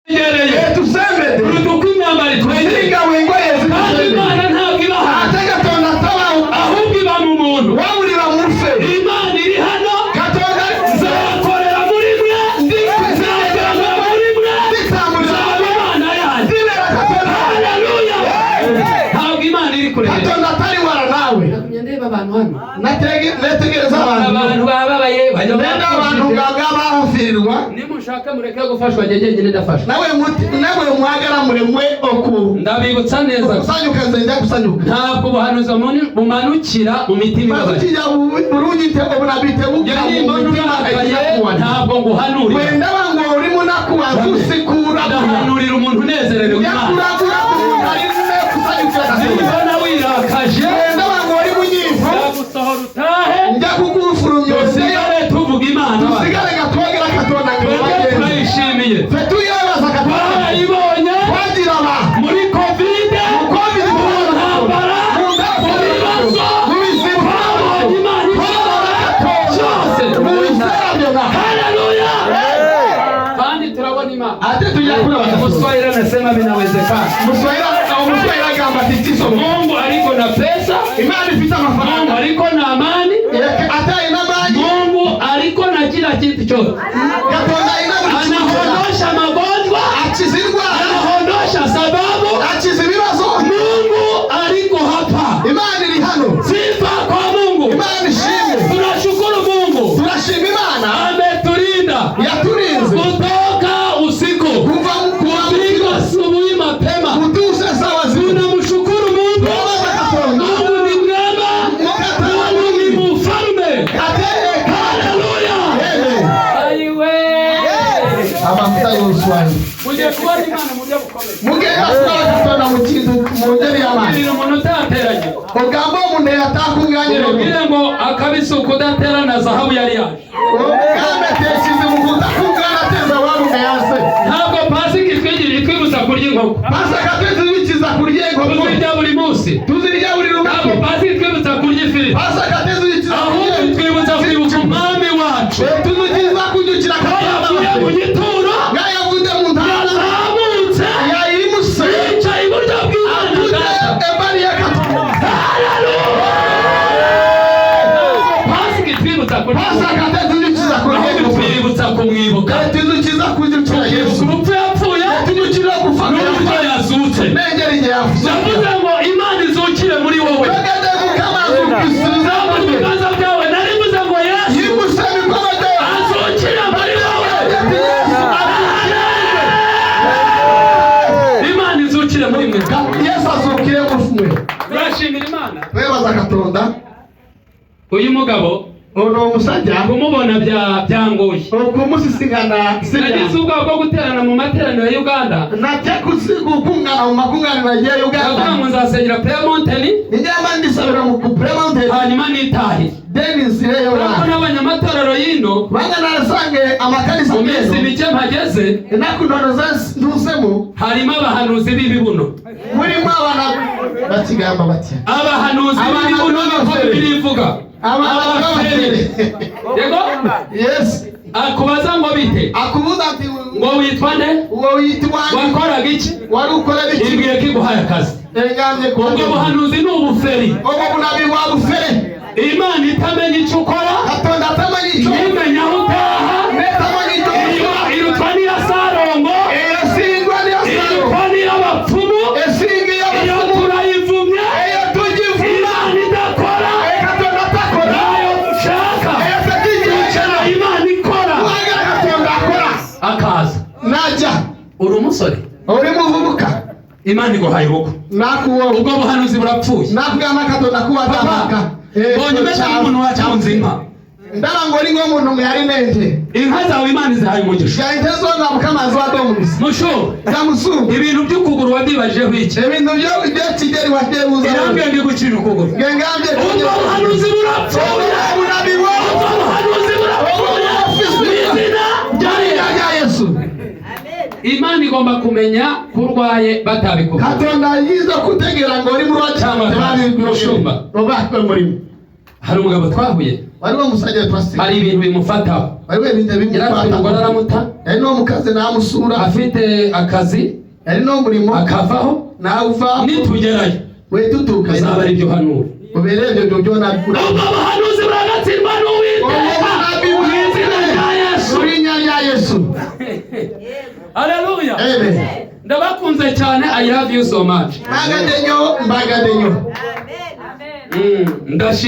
Yegereye Etusembedde kuruta uko imyambaro itwegereye. Kusinga bw'engoye Kandi zitusembedde. Imana ntabwo iba hanze, Ate Katonda tabawo, ahubwo iba mu muntu. Wabulira muffe. Imana iri hano. Katonda Nzakorera muri mwe, nzagenda muri mwe, nditambulira, nzaba Imana yanyu. Ndibera Katonda. Haleluya! Ntabwo Imana iri kure. Katonda tali wala naawe. Ndeba abantu hano. Netegereza abantu. Abantu bababaye bajya Nenda abantu nga bafiirwa. Nimushaka mureke gufashwa, njye jyenyine ndafashwa. Nawe nawe mwagala mulemwe oku Ndabibutsa neza. Okusanyuka, nze nja kusanyuka. Ntabwo ubuhanuzi bumanukira mu mitima ibabaye. Bazukija bulungi nti obunabi tebukka mu Nimbona mitima urakaye, eginakuwani. ntabwo nguhanurira. Bwe ndaba ng'oli munakuwa, nkusikulabula. Ndahanurira umuntu unezerewe Imana. Njakulabula muntu alina kusanyukira Katonda. Nimbona wirakaje, Bwe ndaba ng'oli munyiivu, ndagusohora utahe. Nja kukufulumya oseyo. Dusigare tuvuga Imana. Tusigale nga twogera Katonda nga Twebwe bagenzi. turayishimiye. Ffe tuyebaza Katonda. Twarayibonye Twagiraba muri COVID, Covid, mu ntambara, mu mu bibazo. mu bizibu. Twabonye Imana ishobora cyose. Mu biseera byonna. Haleluya! Kandi turabona Imana. Ate tujja kulaba Katonda. Mswahili anasema vinawezekana. Omuswahili agamba nti kisoboka. Mungu aliko na pesa, Imana ifite Mungu amafaranga, aliko na amani, ate alina maanyi, Mungu aliko na kila kitu chote. Katonda alina buli kimu kyonna. Anaondosha magonjwa, Akiza indwara, anaondosha sababu. Akiza ibibazo. Mungu aliko hapa. Imana iri hano. Sifa kwa Mungu. Imana ishimwe. Tunashukuru Mungu Turashima Imana. Ametulinda Yaturinze kutoka usiku kuva kuva kufika asubuhi mapema. kutuusa essaawa zino. Tunamshukuru Mungu. Twebaza Katonda. Mungu ni mwema, Mungu ni mfalme. Ate Haleluya! Amen. Aiwe. Amafuta y'oluswayiri. Mugiye kubona Imana mu buryo bukomeye. Mugenda kulaba Katonda mu kintu mu ngeri y'amaanyi. Bwirira umuntu utateranye. Ogambe omuntu eyatakuŋŋaanye leero. Ubwire ngo akabisi kudaterana zahabu yari yaje. Ogambe tekizibu kutakuŋŋaana teza waba nga yaze. Ntabwo Pasika itwigira itwibutsa kurya inkoko. Pasaka tezibikiza kurya enkoko. Tuzirya buri munsi. Tuzirya buli Ntabwo lunaku. Pasika itwibutsa kurya ifiriti. Pasaka tezibikiza Ahubwo kurya itwibutsa kwibuka umwami wacu. tuzikiza kujjukira Ko Katonda yavuye mu waffe gituro, nga yavudde mu ntaana, yazamutse, yayimuse, yicaye iburyo bw'Imana atudde Data. ebbali ya Katonda. Pasika itwibutsa kurya inkoko. Pasaka tezibikiza kurya Ahubwo enkoko. itwibutsa kumwibuka. Tetuzukiza kujjukira Yesu. Urupfu yapfuye Tujjukira okufa n'uburyo yazutse. n'engeri gye yafuze. Yavuze ngo Imana izukire muri wowe. Twegedde Mukama azuukisiriza Zamura mutwe. ibiganza byawe. Narivuze ngo Yesu Yimusa emikono gyo. azukire muri wowe. Imana izukire muri mwe. Yesu azuukire mufumwe. Turashimira Imana. Twebaza Katonda. Uyu mugabo Ono omusajja kumubona byangoye. okumusisinkana Nagize sibya. ubwoba bwo guterana mu materaniro ya Uganda. Najja kukuŋŋaana mu makuŋŋaaniro gya Ndavuga Uganda. ngo nzasengera Prayer Mountain, Njamba ndisabira mu ku Prayer Mountain, hanyuma nitahe. then nzireyo Urabona wange. nabonye amatorero y'ino Kubanga nasange amakanisa mu minsi geno mike mpageze ennaku ntono ze ntuusemu harimo abahanuzi b'ibibuno. Mulimu abaana bakigamba batya? Abahanuzi b'ibibuno niko Bibiliya ivuga. Abaana Abaferi. b'abafere. Yego. Yes. Akubaza ngo bite? Akubuuza nti Ngo witwa nde? Uwo uyitibwa ani? Wakoraga iki? Wali okola biki? Ibwiye ko iguhaye akazi. Engambye Ubwo buhanuzi ni ubuferi. Obwo bunabi bwa bufere. Imana itamenya icyo ukora, Katonda atamanyi kyo, ntimenya aho utaha, netamanyi kyo, irutwa n'iya Sarongo, esingwa niyo salo, irutwa n'iy'abapfumu. esinga Iyo ey'abafumu. turayivumye. Eyo tugivuma. Imana idakora Katonda takola, ntayo dushaka. eyo tetugiyagala. Imana ikora. Twagala Katonda akola. Akaza. Najja. Uri umusore, Oli muvubuka, Imana iguhaye urugo. nakuwa Ubwo buhanuzi burapfuye. nakugamba Katonda kuwata amaka. Mbonye umeze nk'umuntu watunze inka. Ndaba ng'olinga omuntu nga yalina ente. Inka zawe Imana izihaye umugisha. Nga ente zo nga Mukama aziwadde omukisa. Mushu, Gamusu, ibintu by'ukuguru wabyibajijeho iki? Ebintu by'ekigeri waddeebuuza. Irambwiye ndi gucira ukuguru. Ngengambye. Ubwo buhanuzi burapfuye. Obunabi bwo Ubwo buhanuzi burapfuye mu izina rya Yesu. rya Yesu. Imana igomba kumenya ko urwaye batabikubwiye. Katonda ayinza okutegeera ng'oli mulwadde Cyangwa tebabikushumba Mushumba. oba mulimu. Hari umugabo twahuye. Waliwo omusajja wetwasisinkana. Hari ibintu bimufataho. Waliwo ebintu Yari afite umugore, ebimukwatako. aramuta. Yalina omukazi n'amusuula. Afite akazi, Yalina omulimu akavaho. N'awuvaako. Nitugerayo, Wetutuuka, uzaba ari ibyo uhanura. Obeere ebyo byo byonabikula. Ubwo buhanuzi buragatsindwa n'Uwiteka mu izina rya Yesu. Mu linnya lya Yesu. Haleluya. Amen. Ndabakunze cyane. I love you so much. Mbagadde nnyo, mbagadde nnyo. Ndashimira.